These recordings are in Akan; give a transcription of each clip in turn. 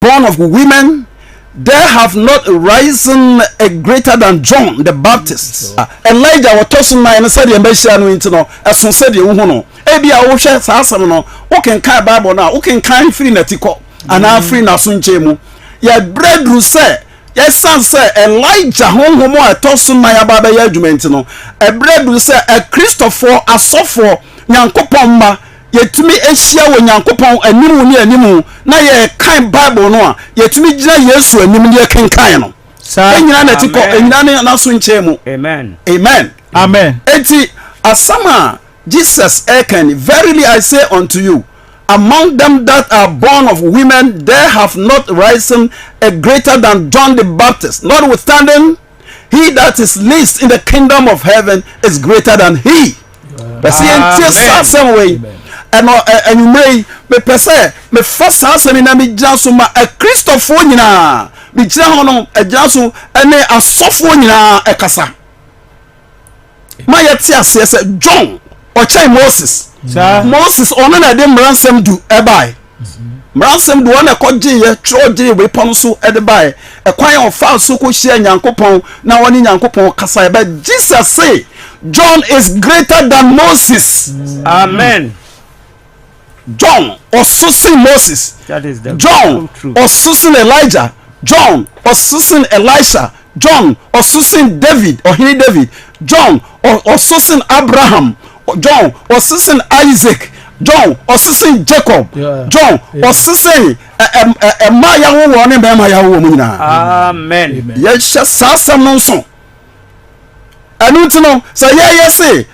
Born of women, there have not risen a greater than John the Baptist. Elijah wɔtɔ so nan no sɛdeɛ mbɛhyia no nti no, ɛso sɛdeɛ wohu no. Ebi a wohwɛ saa asɛm no, wokenkan Bible no a, wokenkan firi n'ati kɔ anaa firi n'aso nkyɛn mu. Yɛbrɛ duru sɛ yɛsan sɛ Elijah honhom a ɛtɔ so nan aba abɛyɛ adwuma nti no, ɛbrɛ duru sɛ Akristofoɔ asɔfoɔ Nyankopɔn mma yɛtumi hyia wɔ Nyankopɔn animu ne animu na yɛrekan Bible no a, yɛtumi gyina Yesu anim ne yɛkenkan no. Ɛnyina n'ati kɔ, ɛnyina ne n'aso nkyɛn mu. Amen. Amen. Amen. Enti asɛm a Jesus ɛreka ni, Verily I say unto you, among them that are born of women there have not risen a greater than John the Baptist. Notwithstanding, he that is least in the kingdom of heaven is greater than he. Pɛ sɛ yɛntie saa asɛm wei ɛnɔ anwummerɛ yi. Mepɛ sɛ mefa saa asɛm yi na megyina so ma Akristofoɔ nyinaa, megyina hɔ no agyina so ne asɔfoɔ nyinaa ɛkasa ma yɛte aseɛ sɛ John ɔkyɛn Moses. Moses ɔno na ɛde mmara nsɛm du ɛbae. Mmara nsɛm du ɔno ɛkɔ gyeeɛ, twerɛ gyee bepɔ no so ɛde bae, ɛkwan a ɔfaa so kɔhyia Nyankopɔn na ɔne Nyankopɔn kasa. But Jesus say John is greater than Moses. Amen. John ɔso sen Moses. That is the John truth. ɔso sen Elijah. John ɔso sen Elisha. John ɔso sen David, ɔhene David. John ɔso sen Abraham. John ɔso sen Isaac. John ɔso sen Jacob. John ɔso sen mmaa yɛawo wɔn ne mmarima yɛawo wɔn nyinaa. Amen. Yɛhyɛ saa asɛm no nso. Ɛno nti no, sɛ yɛyɛ se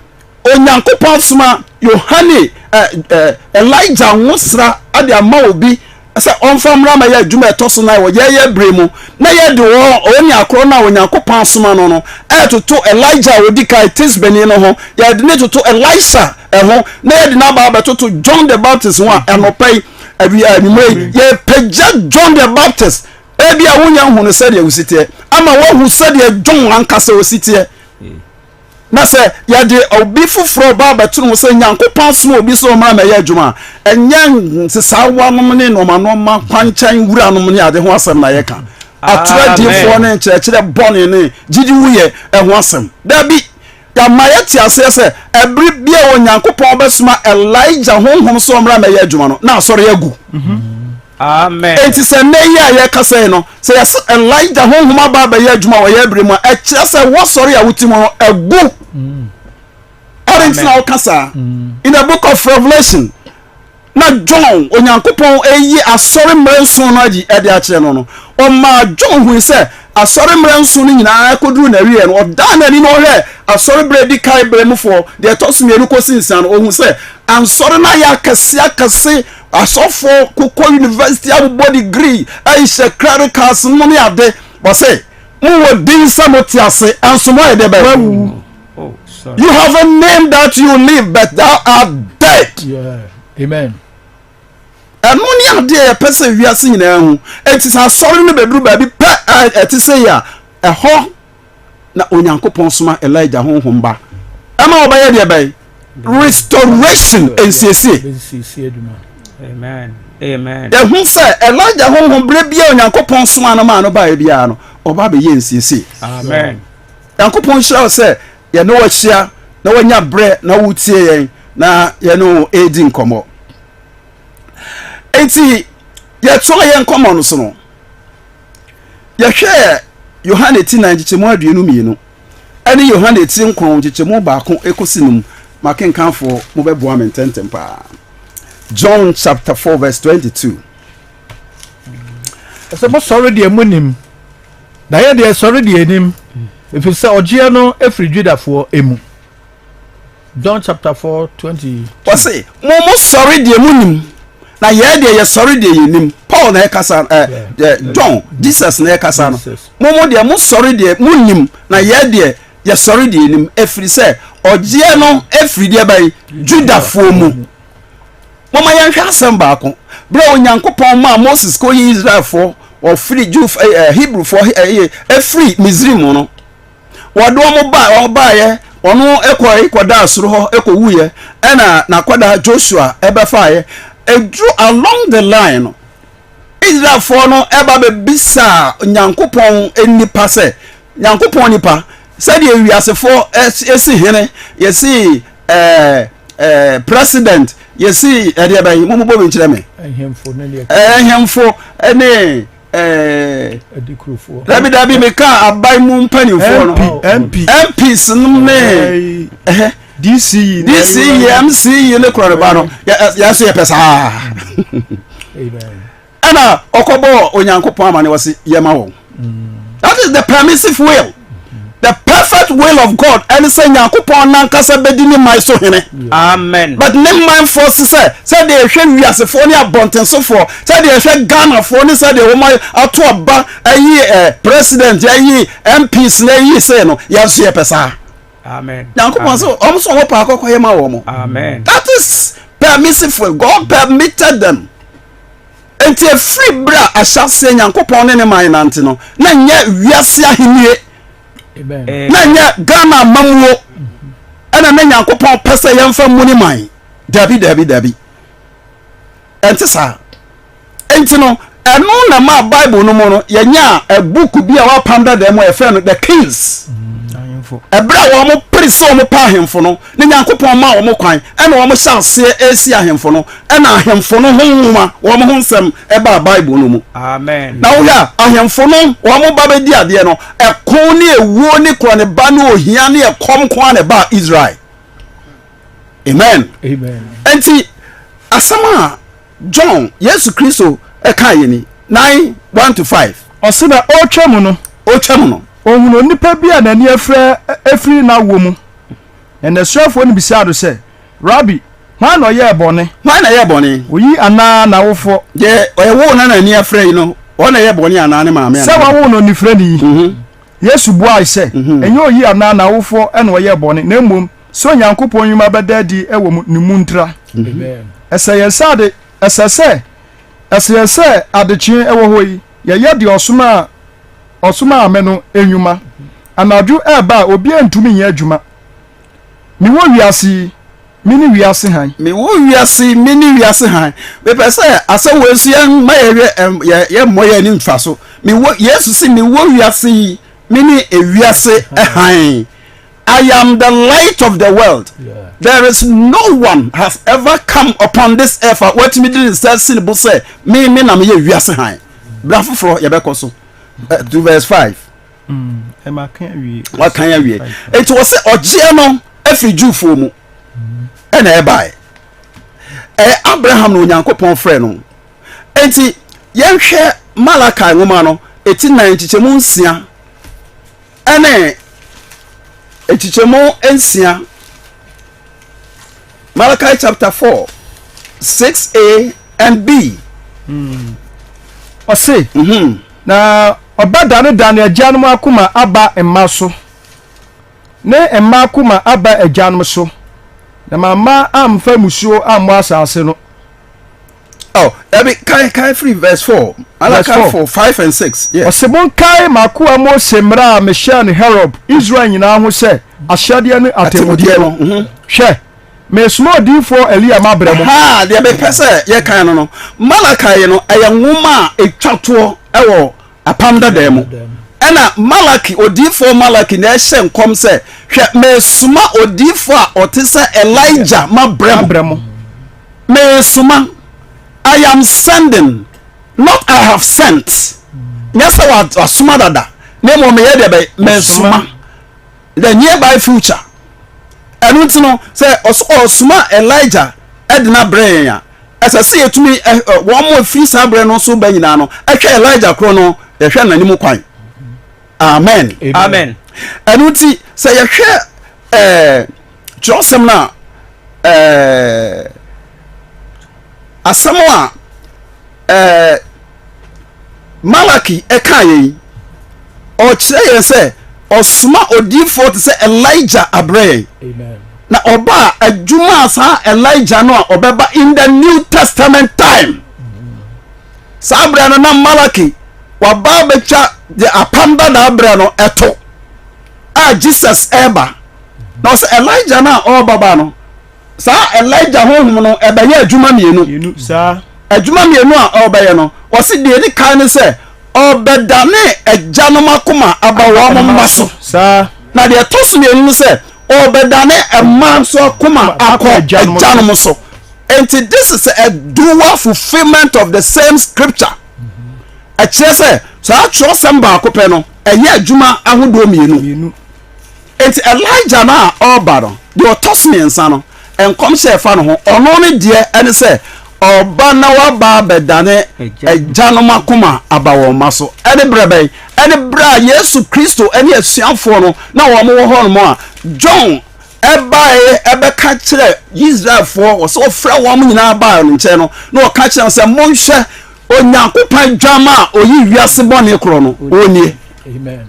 Onyankopɔn soma Yohane ɛ ɛ Elijah nwosra de ama obi sɛ ɔmfa mmra ma yɛ adwuma ɛtɔ so nan wɔ yɛyɛ bere mu, na yɛde wɔn ɔne akorɔ no a Onyankopɔn asoma no no ɛretoto Elijah a ɔdi kan Tisbani no ho, yɛde ne toto Elisha ho, na yɛde no aba abɛtoto John the Baptist ho a, ɛnɔpa yi, awia, anwummerɛ yi, yɛpagya John the Baptist. Ebi a wonya hu no sɛdeɛ osi teɛ, ama woahu sɛdeɛ John ankasa osi teɛ. Na sɛ yɛde obi foforɔ ba abɛto no ho sɛ Nyankopɔn asoma obi sɛ ɔmmra mmɛyɛ adwuma a, ɛnyɛ nsesaawanom ne nnoɔma nnoɔma kwankyɛn wuranom ne ade ho asɛm na yɛka. Atorɔ adiyifoɔ ne nkyerɛkyerɛ bɔne ne gyidi wuyɛ ho asɛm. Dabi! Yɛama yɛte aseɛ sɛ ɛbere bi a Onyankopɔn bɛsoma Elijah honhom sɛ ɔmmra mmɛyɛ adwuma no, na asɔre agu. Amen. Enti sɛ nnɛ yi a yɛrekasa yi no, sɛ yɛsɛ Elijah honhom aba abɛyɛ adwuma wɔ yɛn bere mu a, ɛkyerɛ sɛ wɔsɔre a wote mu no agu. Ɛde nti na wɔka saa. In the Book of Revelation, na John, Onyankopɔn ayi asɔre mmerɛ nson no adi de akyerɛ no no, ɔmaa John hui sɛ asɔre mmerɛ nson no nyinaa kɔduru n'awieɛ no, ɔdaa n'ani na ɔhwɛɛ asɔre berɛ di kan berɛ mufoɔ, deɛ ɛtɔ so mmienu kɔsi nsia no, ɔhu sɛ ansɔre no ayɛ akɛse akɛse. Asɔfoɔ kokɔ university abobɔ degree ɛnhyɛ clericals nom ne ade. Wɔse mowɔ din sɛ mote ase ɛnso moayɛ dɛ bɛn? Oh, sorry. You have a name that you live, but thou art dead. Yeah. Amen. Ɛno ne adeɛ yɛpɛ sɛ wiase nyinaa hu. Enti sɛ asɔre no bɛduru baabi pɛ a ɛte sɛ yi a, ɛhɔ na Onyankopɔn soma Elijah honhom ba ɛma wɔbɛyɛ deɛ bɛn? Restoration, nsiesie. Amen. Amen. Yɛhu sɛ Elijah honhom berɛ biara Onyankopɔn soma no maa no baeɛ biara no, ɔba bɛyɛ nsiesie. Amen. Nyankopɔn nhyira wo sɛ yɛne wo ahyia na wanya berɛ na wotie yɛn na yɛne wo ɛredi nkɔmmɔ. Enti yɛtoa yɛn nkɔmmɔ no so no, yɛhwɛɛ Yohane ti 4 nkyekyɛmu 22 ɛne Yohane ti 9 nkyekyɛmu 1 ɛkɔsi 5. Makenkanfoɔ, mobɛboa me ntɛntɛm paa. John chapter 4 verse 22. Sɛ mosɔre deɛ monim, na yɛ deɛ sɔre deɛ anim, ɛfiri sɛ ɔgyeɛ no firi Judafoɔ mu. John chapter 4 22. Wɔse mo mo sɔre deɛ monim, na yɛ deɛ yɛsɔre deɛ yɛnim. Paul na ɛkasa ɛ ɛ John, Jesus na ɛkasa no. Mo mo deɛ mo sɔre deɛ monim, na yɛ deɛ yɛsɔre deɛ yɛnim, ɛfiri sɛ ɔgyeɛ no ɛfiri deɛ bɛn? Judafoɔ mu. Momma yɛnhwɛ asɛm baako. Berɛ a Onyankopɔn maa Moses kɔyi Israelfoɔ, wɔfiri Jew, eh, Hebrewfoɔ eh, eh, ɛfiri Misrim mu no, wɔde wɔn ba wɔn baeɛ, ɔno kɔe kɔdaa soro hɔ kɔwuiɛ, ɛna n'akwadaa Joshua ɛbɛfaeɛ. Ɛduru along the line no, Israelfoɔ no ba bɛbisaa Nyankopɔn nnipa sɛ, Nyankopɔn nipa, sɛdeɛ wiasefoɔ si hene, yɛsi ɛɛ ɛɛ president, yɛsi ɛdeɛ bɛn, mo bɔ bi nkyerɛ me. Ɛhemfo ne ɛɛ dabi dabi meka aban mu mpanimfoɔ no. MP MPs no ne ɛhɛ. DCE DCE MCE ne korɔ ne ba no yɛn nso yɛpɛ saa ɛna ɔkɔbɔɔ Onyankopɔn ama ne wɔsi yɛma wɔn that is the permissive will the perfect will of God ɛne sɛ Nyankopɔn nankasa bɛdi ne man so hene amen but ne manfoɔ se sɛ sɛdeɛ ɛhwɛ wiasefoɔ ne abɔntensofoɔ sɛdeɛ ɛhwɛ Ghanafoɔ ne sɛdeɛ wɔn ato aba ayi eh, president ayi MPs na ayi sei no yɛn nso yɛpɛ saa Amen. Nyankopɔn sɛ wɔn nso wɔn pɛ akɔkɔ yɛ ma wɔn. Amen. That is permissive will. God permitted them. Nti efiri bere a ahyɛaseɛ Nyankopɔn ne ne man nante no, na nyɛ wiase ahennie, na nyɛ Ghana amamuo, ɛna na Nyankopɔn pɛ sɛ yɛmfa mu ne man. Dabi, dabi, dabi. Ɛnte saa. Enti no, ɛno na maa Bible no mu no, yɛnyaa a book bi a wɔapam dada mu a yɛfrɛ no The Kings. Ɛberɛ a wɔn pere sɛ wɔn pɛ ahemfo no, ne Nyankopɔn maa wɔn kwan, ɛna wɔn hyɛ aseɛ ɛresi ahemfo no, ɛna ahemfo no ho nwoma, wɔn ho nsɛm ɛbaa Bible no mu. Amen. Na wohwɛ a, ahemfo no, wɔn ba bɛdi adeɛ no, ɛko ne ewuo ne korɔneba ne ohia ne ɛkɔm nko ara na ɛbaa Israel. Amen. Amen. Enti, asɛm a John, Yesu Kristo kaa yɛ ni, 9, 1 to 5. Ɔse na ɔretwa mu no. Ɔretwa mu no. Ɔhunuu onipa bi a n'ani afira firi n'awoɔ mu. Na n'asuafoɔ no bisaa no sɛ, Rabi, hwan na ɔyɛɛ bɔne? Hwan na ɛyɛɛ bɔne? Oyi anaa n'awofoɔ? Deɛ ɛwoo no na n'ani afira yi no, ɔno na ɛyɛɛ bɔne anaa ne maame Sɛ anaa? wɔawo no onifirani yi. Yesu buae sɛ, Ɛnyɛ oyi anaa n'awofoɔ na wɔyɛɛ bɔne, na mmom sɛ Onyankopɔn nnwuma bɛda adi wɔ ne mu ntira. Ɛsɛ yɛn sɛ ade, ɛsɛ sɛ, ɛsɛ yɛn sɛ adekyee wɔ hɔ yi, yɛyɛ deɛ ɔsomaa, ɔsomaa me no nnwuma. Anadwo reba a obiara ntumi nyɛ adwuma. Mewɔ wiase yi, mene wiase hann. Mewɔ wiase yi, mene wiase hann. Mepɛ sɛ asɛm wei nso yɛn ma yɛhwɛ yɛ yɛmmɔ yɛn ani mfa so. Mewɔ Yesu se mewɔ wiase yi, mene ewiase hann. I am the light of the world. Yeah. There is no one has ever come upon this earth a watumi de ne nsa si ne bo sɛ me me na meyɛ wiase hann. Bra foforɔ yɛbɛkɔ so. Eh, to verse 5. Mm, Wakan awie. Enti wɔ sɛ ɔgyeɛ no afiri Jewfoɔ mu ɛna ɛbaeɛ. Ɛyɛ Abraham na Onyankopɔn frɛ no. Enti yɛnhwɛ Malachi nwoma no eti nan nkyekyɛmu nsia ɛne nkyekyɛmu nsia Malachi chapter 4 6a and b. Ɔse, na ɔbɛdanedane agyanom akoma aba mma so, ne mma akoma aba agyanom so, na mamma amfa mmusuo ammɔ asase no. Oh, dabi, kan kan firi verse 4. Malachi 4, 5 and 6. Yeah. Ɔse, monkae m'akoa Mose mmara a mehyɛɛ no Horeb, Israel nyinaa ho sɛ ahyɛdeɛ ne atemmudeɛ no. Hwɛ, meresoma odiyifoɔ Elia mabrɛ mo. Ha, deɛ mepɛ sɛ yɛkan no no, Malachi no, ɛyɛ nwoma a ɛtwa toɔ ɛwɔ Apam Dadaa mu. Ɛna Malaki, odiyifoɔ Malaki na ɛhyɛ nkɔm sɛ, hwɛ, meresoma odiyifoɔ a ɔte sɛ Elijah mabrɛ mo. Meresoma, I am sending, not I have sent. Nyɛ sɛ wasoma dada, na mmom meyɛ deɛ bɛyɛ, meresoma. The nearby future. Ɛno nti no, sɛ ɔsoma Elijah de no abrɛ yɛn a, ɛsɛ sɛ yɛtumi wɔn a ɛfiri saa berɛ no so ba nyinaa no ɛhwɛ Elijah korɔ no yɛhwɛ n'anim kwan. Amen. Amen. Ɛno nti sɛ yɛhwɛ ɛɛ kyerɛwsɛm no a ɛɛ asɛm a ɛɛ Malaki ɛka yɛn yi ɔkyerɛ yɛn sɛ ɔsoma odiyifoɔ te sɛ Elijah abrɛ yɛn na ɔba a adwuma a saa Elijah no a ɔbɛba in the New Testament time saa berɛ no na Malaki waba abɛtwa de apam dadaa berɛ no ɛto a Jesus ɛreba na ɔsɛ Elijah no a ɔreba ba no saa Elijah honhom no ɛbɛyɛ adwuma mmienu adwuma mmienu a ɔrebɛyɛ no. Ɔse deɛ ɛdi kan ne sɛ ɔbɛdane agyanom akoma aba wɔn mma so. Saa. Na deɛ ɛtɔ so mmienu ne sɛ ɔbɛdane mmaa nso akoma akɔ agyanom so. Enti this is a dual fulfillment of the same scripture. Ɛkyerɛ sɛ saa twerɛsɛm baako pɛ no ɛyɛ adwuma ahodoɔ mmienu. Enti Elijah no a ɔreba no, deɛ ɔtɔ so mmiɛnsa no, nkɔmhyɛ a ɛfa ne ho, ɔno ne deɛ ɛne sɛ ɔba na waba abɛdane agyanom akoma aba wɔn mma so. Ɛne berɛ bɛn? Ɛne berɛ a Yesu Kristo ne asuafoɔ no na wɔn wɔ hɔnom a John ɛbaeɛ ɛbɛka kyerɛ Israelfoɔ, wɔ sɛ ɔfrɛ wɔn nyinaa baa ne nkyɛn no, na ɔka kyerɛ wɔn sɛ, monhwɛ Onyankopɔn adwamma a ɔyi wiase bɔne korɔ no, ɔnie. Amen.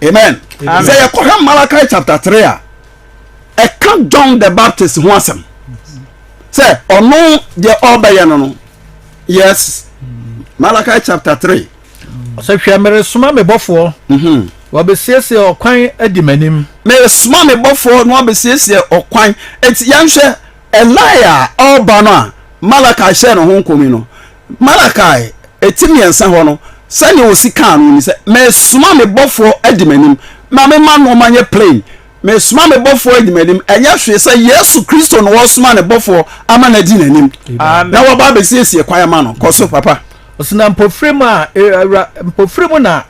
Amen. Sɛ yɛkɔhwɛ Malachi chapter 3 a, ɛka John the Baptist ho asɛm sɛ ɔno deɛ ɔrebɛyɛ no no. Yes. Malachi chapter 3. Ɔsɛ hwɛ meresoma me bɔfoɔ mhm. wabɛsiesie ɔkwan adi m'anim. Meresoma me bɔfoɔ na wabɛsiesie ɔkwan. Enti yɛnhwɛ Eli a ɔreba no a Malachi hyɛɛ ne ho nkɔm yi no. Malakai ti mmiɛnsa hɔ no, sɛnea ɔsi kaa no ni sɛ, Meresoma me bɔfoɔ adi m'anim. Ma memma nnoɔma nyɛ plain. Meresoma me bɔfoɔ adi m'anim. Ɛnyɛ hwee sɛ Yesu Kristo na ɔresoma ne bɔfoɔ ama no adi n'anim na waba abɛsiesie kwan ama no. Kɔ so, papa. Ɔsi na mpofirim a awura mpofirim na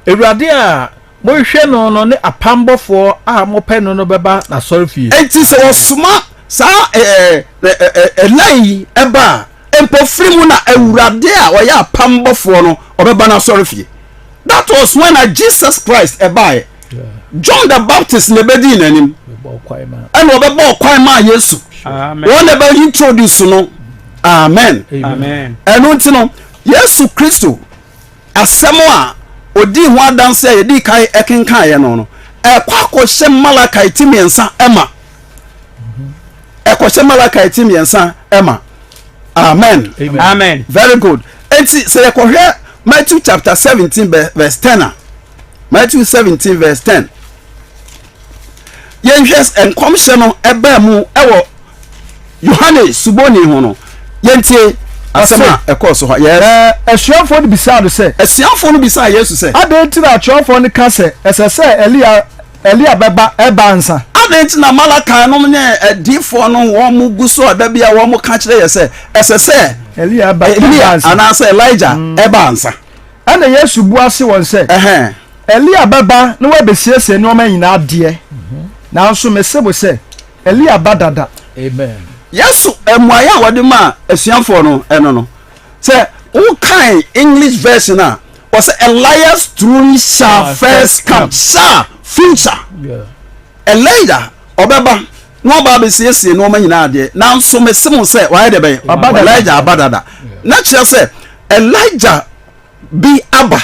Awurade a mohwehwɛ no no ne apam bɔfoɔ a mopɛ no no bɛba n'asɔrefie. Enti sɛ wɔsoma saa ɛɛ ɛɛ ɛlɛn yi ɛba a, Mpofiri mu na Awurade a ɔyɛ apam bɔfoɔ no ɔbɛba n'asɔrefie. That was when a Jesus Christ ɛbaeɛ. John the Baptist na ɛbɛdii n'anim. Ɛna ɔbɛbɔ ɔkwan maa Yesu. Wɔn na ɛbɛ introduce no. Amen. Ɛno nti no, Yesu Kristo asɛm a ɔdii ho adanse a yɛdii kan ɛkenkaeɛ no no, ɛkɔ akɔhyɛ Malachi ti mmiɛnsa ɛma. Ɛkɔhyɛ Malachi ti mmiɛnsa ɛma. Amen. Amen. Very good. Eti sɛ yɛkɔhwɛ Matthew chapter 17 verse 10 a, Matthew 17 verse 10. Yɛnhwɛ nkɔmhyɛ no ɛbaa mu ɛwɔ Yohane Suboni ho no. Yɛntie asɛm a ɛkɔɔ so hɔ. Yes. Asuafoɔ no bisaa no sɛ. Asuafoɔ no bisaa Yesu sɛ. Adɛn nti na atwerɛfoɔ no ka sɛ ɛsɛ sɛ Elia Elia bɛba ɛba ansa. Adɛn nti na Malakai nom ne adiyifoɔ no wɔn gu so a da bi a wɔn ka kyerɛ yɛ sɛ ɛsɛ sɛ Elia ba Elia ansa. anaasɛ Elijah mm. ɛba ansa? Ɛna Yesu bua se wɔn sɛ, Elia bɛba na wabɛsiesie nneɛma nyinaa deɛ, mhm. nanso mese mo sɛ Elia ba dada. Amen. Yesu mmuaeɛ a wɔde maa asuafoɔ no ɛno no sɛ wokan English version a Ɔsɛ Elias truly shall ah, first come shall future Elijah ɔbɛba na ɔba abɛsiesie nneɛma nyinaa adeɛ nanso mese mo sɛ wayɛ dɛ bɛyɛ Elijah aba dada na kyerɛ sɛ Elijah bi aba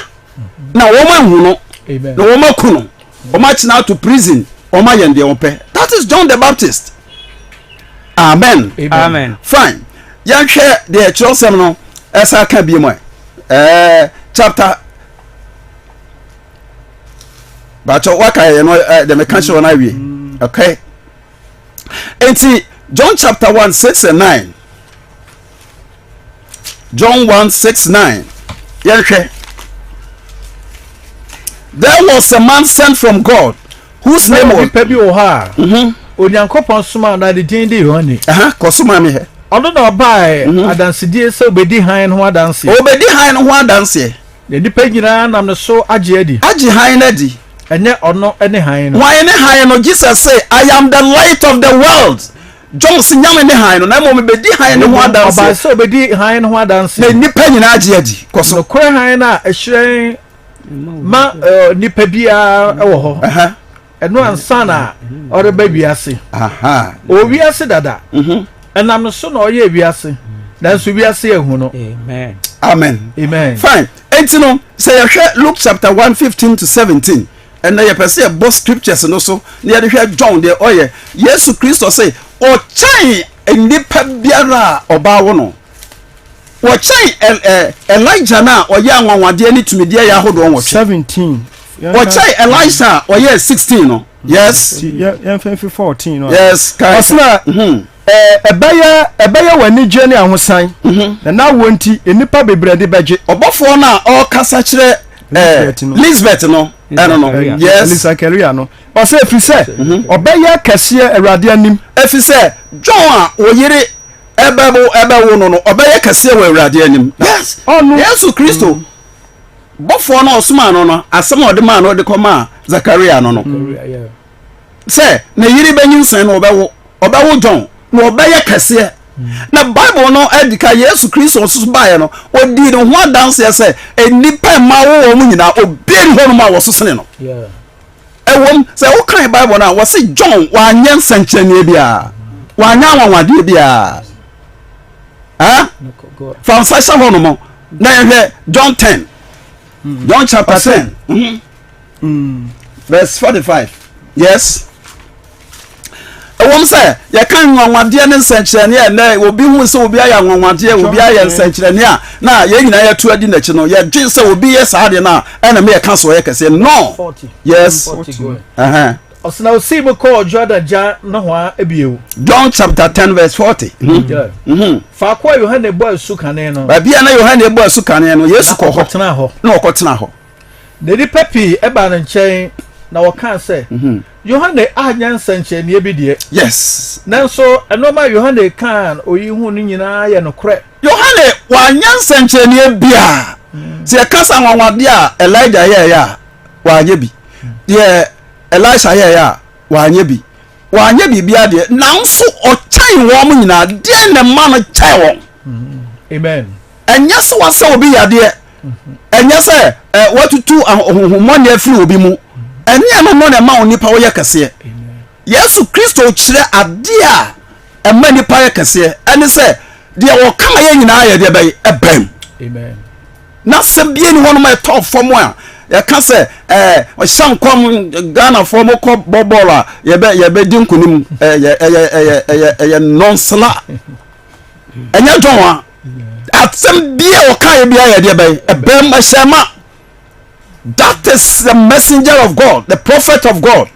na wɔn ahu no na wɔn aku no wɔn akyena ato prison wɔn ayɛ deɛ wɔn pɛ that is John the Baptist amen amen fine yɛnhwɛ deɛ kyerɛwsɛm no ɛsa ka bi mu ɛ ɛɛ chapter bàtɛ waka yɛ no ɛ deɛ meka kyerɛ wɔn awie okay nti John chapter 1 6 and 9 John 1 6 9 yɛnhwɛ there was a man sent from God whose name was. Nipa bi wɔ hɔ a. Mhm. Onyankopɔn somaa no a ne din de Yohane. Kɔ so ma me hɛ. Ɔno na ɔbaeɛ mhm. adansedie sɛ obedi hann ho adanseɛ. Obedi hann ho adanseɛ. Na nnipa nyinaa nam ne so agye adi. Agye hann no adi. Ɛnyɛ ɔno ne hann no. Hwan ne hann no? Jesus say, I am the light of the world. John se nyame ne hann no na mmom mebedi hann no ho adanseɛ. Ɔbaa sɛ obedi hann no ho adanseɛ. Na nnipa nyinaa agye adi. Kɔ so. Nokorɛ hann no a ɛhyerɛn ma nipa biara wɔ hɔ. Ɛno ansa na ɔreba wiase. Ɔwɔ wiase dada. Mhm. Ɛnam no so na ɔyɛɛ wiase. Nanso wiase ahu no. Amen. Amen. Fine. Enti no, sɛ yɛhwɛ Luke chapter 1 15 to 17, ɛnna yɛpɛ sɛ yɛbɔ scriptures no so na yɛde hwɛ John deɛ ɔyɛ. Yesu Kristo se ɔkyɛn nnipa biara a ɔbaa wo no. Wɔkyɛn Elijah no a ɔyɛ anwanwadeɛ ne tumideɛ yɛ ahodoɔ nwɔtwe. 17. Wɔkyɛn Elisha a ɔyɛɛ 16 no. Yes. Yɛmfa mfi 14 no. Yes. Ɔsena mhm. Ɛbɛyɛ ɛbɛyɛ wɔ anigyeɛ ne ahosan, mhm. na n'awoɔ nti nnipa bebree ani bɛgye. Ɔbɔfoɔ no a ɔrekasa kyerɛ Lisbeth no ɛno no yes Zakaria no ɔsɛ ɛfiri sɛ mhm. ɔbɛyɛ kɛseɛ Awurade anim. Ɛfiri sɛ John a ɔyere ɛbɛwo ɛbɛwo no no ɔbɛyɛ kɛseɛ wɔ Awurade anim. Yes Yesu Kristo mm. bɔfoɔ no ɔsomaa no no asɛm a ɔde maa no ɔde kɔmaa Zakaria no no sɛ ne yere bɛnyinsɛn no ɔbɛwo ɔbɛwo John na ɔbɛyɛ kɛseɛ na Bible no adi ka Yesu Kristo nso baeɛ no ɔdii ne ho adanseɛ sɛ nnipa mma wo wɔn nyinaa obiara ni hɔnom a wɔso sene no. Ɛwom sɛ wokan Bible no a wɔse John wanyɛ nsɛnkyerɛnneɛ biara, wanyɛ anwanwadeɛ biara. Fa nsa hyɛ hɔ nom na yɛhwɛ John 10. John chapter 10. Mm -hmm. mm. Verse 45. Yes. Ɛwom sɛ yɛka nwanwadeɛ ne nsɛnkyerɛnneɛ a ɛnɛ obi hu sɛ obi ayɛ anwanwadeɛ, obi ayɛ nsɛnkyerɛnneɛ a na yɛn nyinaa yɛto adi n'akyi no, yɛdwen sɛ obi yɛ saa adeɛ no a ɛna me yɛka sɛ ɔyɛ kɛseɛ. No. Yes. Uh-huh. Ɔsena osii mu kɔɔ Jordan gya nohoa bio. John chapter 10 verse 40. Mm-hmm. Mm-hmm. Faako a Yohane bɔ asu kane no. Baabi a na Yohane bɔ asu kane no, Yesu kɔ hɔ. Na ɔkɔtena hɔ. Na nnipa pii baa ne nkyɛn na wɔkaa sɛ, mhm. Yohane anyɛ nsɛnkyerɛnneɛ bi deɛ. Yes. Nanso nneɛma a Yohane kaa oyi ho no nyinaa yɛ nokorɛ. Yohane wanyɛ nsɛnkyerɛnneɛ biara. Mm. Sɛ yɛka sɛ anwanwadeɛ a Elijah yɛeɛ a, wanyɛ bi. Deɛ Elisha yɛeɛ a, wanyɛ bi. Wanyɛ biribiara deɛ, nanso ɔkyɛn wɔn nyinaa. Deɛn na ɛma no kyɛn wɔn? Mm. Amen. Ɛnyɛ sɛ wasɛ obi yadeɛ, ɛnyɛ sɛ watutu honhommɔne afiri obi mu. Ɛnyɛ ɛno no na ɛma onipa ɔyɛ kɛseɛ. Yesu Kristo kyerɛ adeɛ a ɛma nipa yɛ kɛseɛ, ɛne sɛ deɛ ɔka ma yɛ nyinaa yɛ deɛ bɛyɛ ɛbɛn. Na sɛ bie ni hɔnom a ɛtɔ fam a yɛka sɛ ɛɛ ɔhyɛ nkɔm Ghanafoɔ mo kɔ bɔ bɔɔl a yɛbɛ yɛbɛdi nkunim ɛyɛ ɛyɛ ɛyɛ ɛyɛ ɛyɛ nɔnsela. Ɛnyɛ John a asɛm bi a ɔka yɛ biara yɛ deɛ bɛn ɛbɛn ɛhyɛ ma that is the messenger of God the prophet of God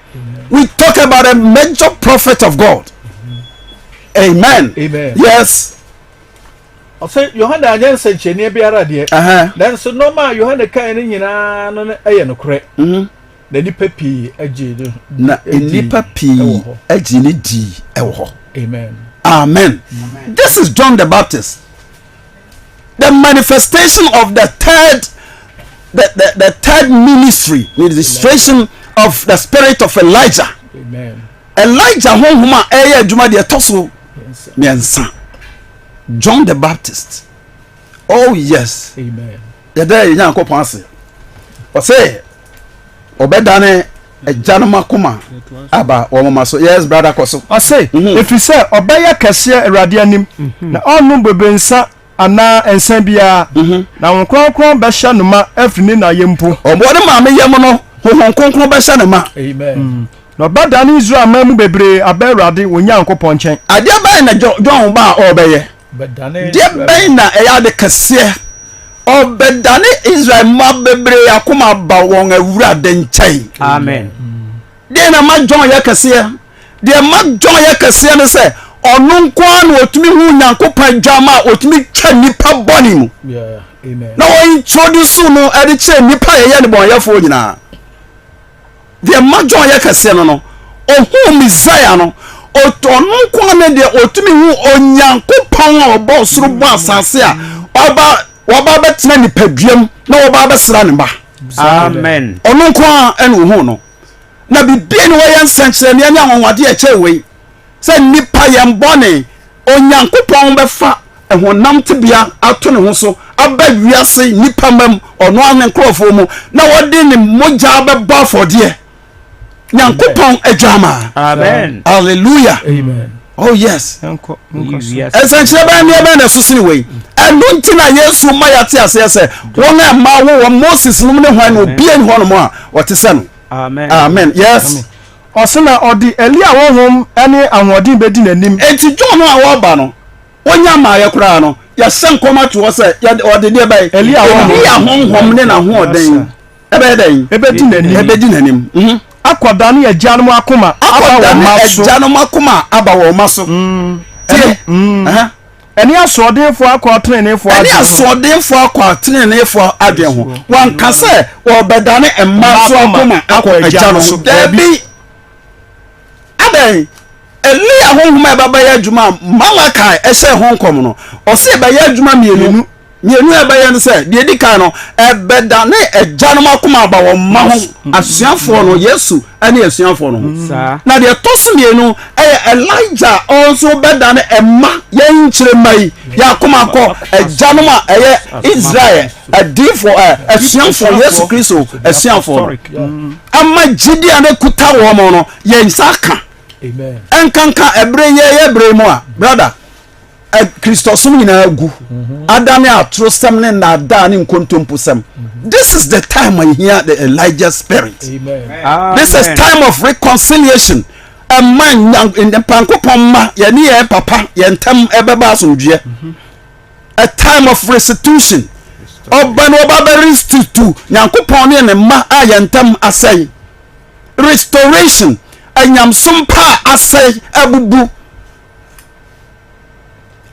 we talk about a major prophet of God amen, amen. Yes. Ɔsɛ Yohane anyɛ nsɛnkyerɛnneɛ biara deɛ nanso nneɛma a Yohane kae no nyinaa no yɛ nokorɛ. Mhm. Na nnipa pii gyee no Na nnipa pii gyee no dii wɔ hɔ. Amen. Amen. Amen. This is John the Baptist. The manifestation of the third the, the, the third ministry, ministration of the spirit of Elijah. Amen. Elijah honhom a ɛyɛ adwuma deɛ ɛtɔ so mmiɛnsa. John the Baptist. Oh yes. Amen. Yɛda yɛ Nyankopɔn ase. Ɔsɛ ɔbɛdane agyanom akoma aba wɔn mma so. Yes brother kɔ so. Ɔse, mhm. ɛfiri sɛ ɔbɛyɛ kɛseɛ Awurade anim, mhm. na ɔnnom bobe nsa anaa nsa biara, mhm. na Honhom Kronkron bɛhyɛ no ma afiri ne na yam mpo. Ɔwɔ ne maame yam no, Honhom Kronkron bɛhyɛ no ma. Amen. Mm. Na ɔbɛdane Israel man mu bebree aba Awurade wɔn Nyankopɔn nkyɛn. Adeɛ bɛn na John ba a ɔrebɛyɛ? Deɛ bɛn na ɛyɛ ade kɛseɛ? Ɔbɛdane Israel mma bebree akoma aba wɔn Awurade nkyɛn. Amen. Deɛ na ma John yɛ kɛseɛ? Deɛ ma John yɛ kɛseɛ ne sɛ ɔno nko ara na ɔtumi hu Nyankopɔn adwamma a ɔtumi twa nnipa bɔne mu. Na ɔintroduce no de kyerɛ nnipa a yɛyɛ nnebɔneyɛfoɔ nyinaa. Deɛ ɛma John yɛ kɛseɛ no no, ɔhuu Mesaia no. Ɔno nko ara ne deɛ ɔtumi hu Onyankopɔn a ɔbɔ soro bɔ asase a ɔba wɔba bɛtena nipaduam na wɔba bɛsra ne ba. Amen. Ɔno nko ara ɛna ɔhuu no. Na biribi ne wɔyɛ nsɛnkyerɛnneɛ ne anwanwadeɛ ɛkyɛn wei sɛ nnipa yɛn bɔne Onyankopɔn bɛfa honam tebea ato ne ho so aba wiase nnipa mma mu, ɔno ara ne nkurɔfoɔ mu, na wɔde ne mogya bɛbɔ afɔdeɛ. Nyankopɔn adwammaa. Amen. Hallelujah. Amen. Oh yes. Nsɛnkyerɛ bɛn nneɛma bɛn na ɛso sene wei? Ɛno nti na Yesu ma yɛate aseɛ sɛ wɔn a ɛma wo wɔ Moses nom ne hwan na obiara ni hɔnom a ɔte sɛ no. Amen. Amen. Yes. Amen. Ɔse na ɔde Elia honhom ne ahoɔden bɛdi n'anim. Enti John a ɔreba no, ɔnya mmaeɛ koraa no, yɛahyɛ nkɔm ato hɔ sɛ yɛde ɔde deɛ bɛn? Elia honhom. Elia honhom ne n'ahoɔden ɛbɛyɛ dɛn? Ɛbɛdi n'anim. Ɛbɛdi n'anim. Mhm. Akɔdane agyanom akoma aba wɔn Akɔdane mma so. agyanom akoma aba wɔn mma so. Tie. Mm. Ɛne asoɔdenfoɔ akɔ ateneneefoɔ adwene ho. Ɛne asoɔdenfoɔ akɔ ateneneefoɔ adwene ho. Wanka sɛ wɔbɛdane mma so akoma akɔ agya no so. Daabi. Adɛn? Elia honhom a ɛbɛbɛyɛ adwuma a Malachi ɛhyɛ ho nkɔm no, ɔse ɛbɛyɛ adwuma mmienu. Mmienu a ɛbɛyɛ no sɛ, deɛ ɛdi kan no, ɛbɛdane agyanom akoma aba wɔn mma ho, asuafoɔ no, Yesu ne asuafoɔ no ho. Na deɛ ɛtɔ so mmienu ɛyɛ Elijah a ɔnso bɛdane mma, yɛn nkyerɛ mma yi, yɛn akoma akɔ agyanom a ɛyɛ Israel adiifoɔ ɛ asuafoɔ Yesu Kristo asuafoɔ no, ama gyidie a na ɛkuta wɔn no, yɛn nsa aka. Ɛnkanka ɛberɛ yɛyɛ berɛ mu a, brother, Kristosom nyinaa gu mhm. adane atorosɛm ne nnaadaa ne nkontomposɛm. Mhm. This is the time I hear the Elijah spirit. Amen. This is time of reconciliation. Ɛma nyankopɔn mma yɛne yɛn papa yɛn ntam ɛbɛba asomdwoeɛ. Mhm. A time of restitution. Ɔba no ɔba bɛ restitute nyankopɔn ne ne mma a yɛn ntam asɛe. Restoration. Anyamsom pa a asɛe abubu.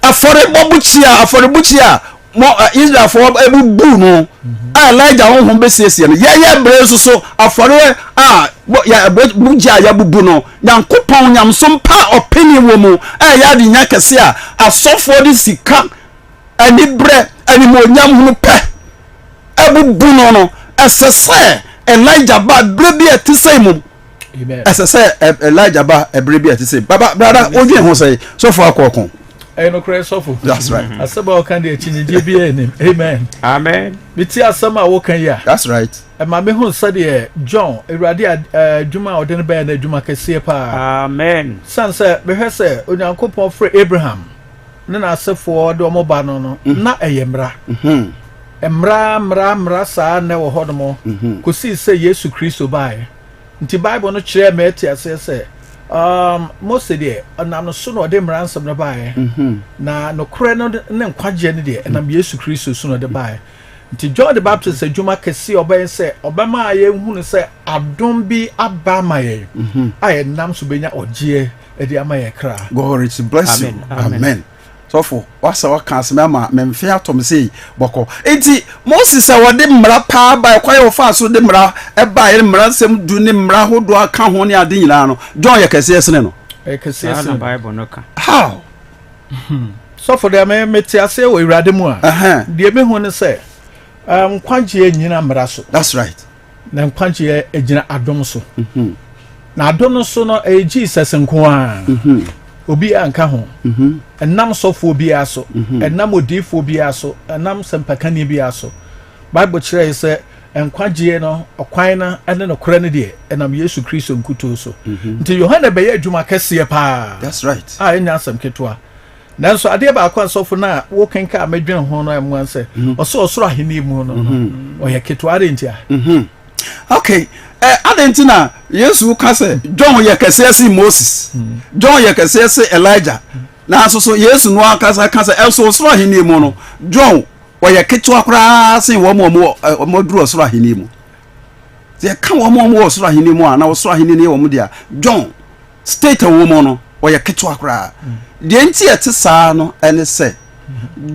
Afɔrebɔ bukyia afɔrebukyia a mo Israelfoɔ abubu no a Elijah honhom bɛsiesie no yɛyɛ bere nso so afɔreɛ a bukyia a yɛabubu no Nyankopɔn nyamesom pa a ɔpene wɔ mu a ɛyɛ adenya kɛse a asɔfoɔ de sika aniberɛ animuonyam hunu pɛ abubu no no ɛsɛ sɛ Elijah ba berɛ bi a ɛte sɛ mu ɛsɛ sɛ Elijah ba ɛberɛ bi a ɛte sɛ baba brada wodwen ho sɛ sɔfo akɔ ɔko. Ɛyɛ nokorɛ sɔfo. That's right. Asɛm a wɔka deɛ akyinnyegyeɛ biara nnim. Amen. Amen. Mete asɛm a woka yi a. That's right. Ɛma mehu sɛdeɛ John, Awurade adwuma a ɔde no bɛyɛ no adwuma kɛseɛ paa. Amen. Sane sɛ mehwɛ sɛ Onyankopɔn frɛ Abraham ne n'asefoɔ de wɔn ba no no, mm. na ɛyɛ mmara. Mm-hmm. Mmara, mmara, mmara saa na ɛwɔ hɔ nom mm-hmm. kɔsii sɛ Yesu Kristo baeɛ. Nti Bible no kyerɛɛ me ɛte aseɛ sɛ um, Mose deɛ ɔnam no so na ɔde mmara nsɛm no baeɛ mm-hmm. na nokorɛ no ne nkwagyeɛ no deɛ ɛnam Yesu Kristo so na ɔde baeɛ. Nti John the Baptist adwuma kɛseɛ ɔbɛyɛ sɛ ɔbɛma yɛhunu sɛ adom bi aba ama yɛn mm-hmm. a yɛnam so bɛnya ɔgyeɛ de ama yɛn kra. God bless you. Amen. Amen. Sɔfo, wasa waka asɛm ama me mfe atɔ me sei bɔkɔ. Enti Moses a wɔde mmara paa bae, kwan a wɔfaa so de mmara bae, mmara nsɛm du ne mmara ahodoɔ aka ho ne ade nyinaa no, John yɛ kɛseɛ sene no. Ɛyɛ kɛseɛ sene no. Bible no ka. How? Sɔfo deɛ me mete aseɛ wɔ Awurade mu a, deɛ mehu ne sɛ nkwagyeɛ nyina mmara so. That's right. Na nkwagyeɛ gyina adom so. Mhm. Na adom no so no ɛyɛ Jesus nko ara. Mhm. Obi anka ho. Mhm. Ɛnam sɔfoɔ biara so. Ɛnam odiifoɔ biara so. Ɛnam sɛmpakani biara so. Bible kyerɛ sɛ nkwagyeɛ no ɔkwan no ne nokorɛ no deɛ ɛnam Yesu Kristo nkutoo so. Nti Yohane bɛyɛ adwuma kɛseɛ paa. That's right. A ɛnyɛ asɛm ketewa. Nanso adeɛ baako a sɔfo no a wokenka a medwene ho no ɛmoa sɛ mhm. ɔsɛ ɔsoro ahenni mu no mhm. ɔyɛ ketewa adɛn nti a mhm. Okay eh, adɛn nti na Yesu ka sɛ John yɛ kɛseɛ sen Moses, John yɛ kɛseɛ sen Elijah, nanso so Yesu no ankasa ka sɛ ɛso ɔsoro ahenni mu no John ɔyɛ ketewa koraa sen wɔn a wɔn aduru ɔsoro ahenni mu. Sɛ yɛka wɔn a wɔwɔ ɔsoro ahenni mu a na ɔsoro ahenni no yɛ wɔn dea, John state a ɔwɔ mu no, ɔyɛ ketewa koraa. Deɛ nti ɛte saa no ɛne sɛ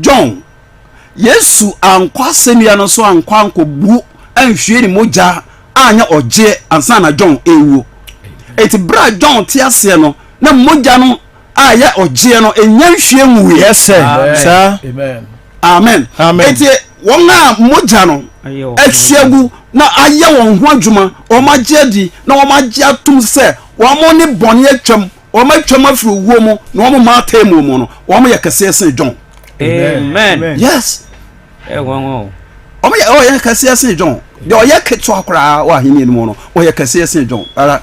John, Yesu ankɔ asɛnnua no so ankɔ ankɔbu anhwie ne mogya anyɛ ɔgyeɛ ansa na John ɛwuo. Eti berɛ a John te aseɛ no, na mogya no a ɛyɛ ɔgyeɛ no ɛnya nhwie nwuiɛ. Yes sir. Saa. Amen. Amen. Eti wɔn a mogya no ahwie agu na ayɛ wɔn ho adwuma, wɔn agye adi na wɔn agye atum sɛ wɔn ne bɔne atwam, wɔn atwam afiri owuo mu na wɔn mma atemmuo mu no, wɔn yɛ kɛseɛ sen John. Amen. Yes. Wɔn yɛ ɔyɛ kɛseɛ sen John. Deɛ ɔyɛ ketewa koraa wɔ ahenni no mu no, ɔyɛ kɛseɛ sen John. Ara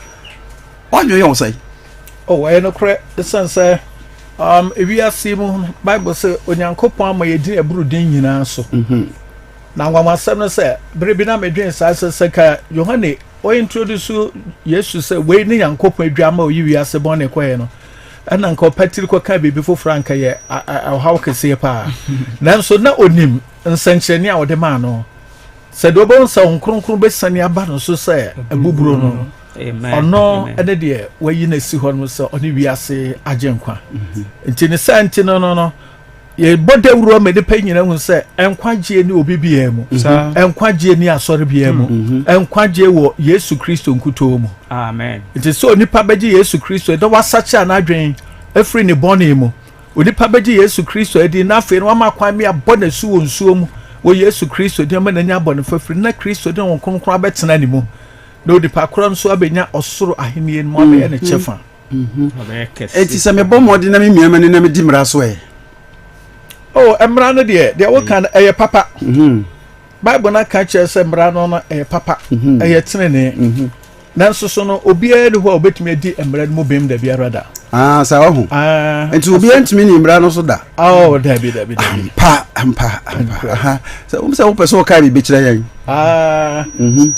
wadwene yɛ wɔn sɛ. Oh, ɛyɛ nokorɛ ɛsiane sɛ um, ewiase mu no Bible sɛ Onyankopɔn ama yɛ din ɛboro din nyinaa so. Mm -hmm. Na nwanwasɛm no sɛ bere bi na medwen saa sɛ sɛ ka Yohane ɔintroduce Yesu sɛ wei ne Nyankopɔn adwamma oyi wiase bɔne kɔɛ no ɛna nka ɔpatiri kɔka biribi foforɔ anka yɛ ɔhaw kɛseɛ paa. Nanso na onim nsɛnkyerɛnne a ɔde maa no sɛ deɛ ɔbɛhu sɛ Honhom Kronkron bɛsiane aba no so sɛ abuburo no. Ɔno ne deɛ wayi no asi hɔ no sɛ ɔne wiase agyenkwa. Mhm. Nti ne saa nti no no no yɛbɔ dawuro ma nnipa nyinaa hu sɛ nkwagyeɛ ni obi biara mu. Nkwagyeɛ ni asɔre biara mu. Mhm. Nkwagyeɛ wɔ Yesu Kristo nkutoo mu. Amen. Nti sɛ onipa bɛgye Yesu Kristo na wasakyera n'adwene afiri ne bɔne mu Onipa bɛgye Yesu Kristo adi na afei no wama kwan me abɔ n'asu wɔ nsuo mu wɔ Yesu Kristo din ama n'anya abɔne fafiri na Kristo de Honhom Kronkron abɛtena ne mu na onipa korɔ nso abɛnya ɔsoro ahennie no mu abɛyɛ ne kyɛfa. Enti sɛ mebɔ mmɔden na memia m'ani na medi mmara so ɛ? Oh, mmara no deɛ, deɛ woka no ɛyɛ papa. Bible no aka kyerɛ sɛ mmara no no ɛyɛ papa, ɛyɛ tenenee. Nanso so no obiara ni hɔ a obetumi adi mmara no mu bem da biara da. Ah, saa ɔho. Ah, Nti obiara ntumi ni mmara no so da. Oh, dabi dabi dabi. Ampa, ampa, ampa. Aha. Sɛ wo sɛ wopɛ sɛ wɔka biribi kyerɛ yɛn. Ah. Mhm.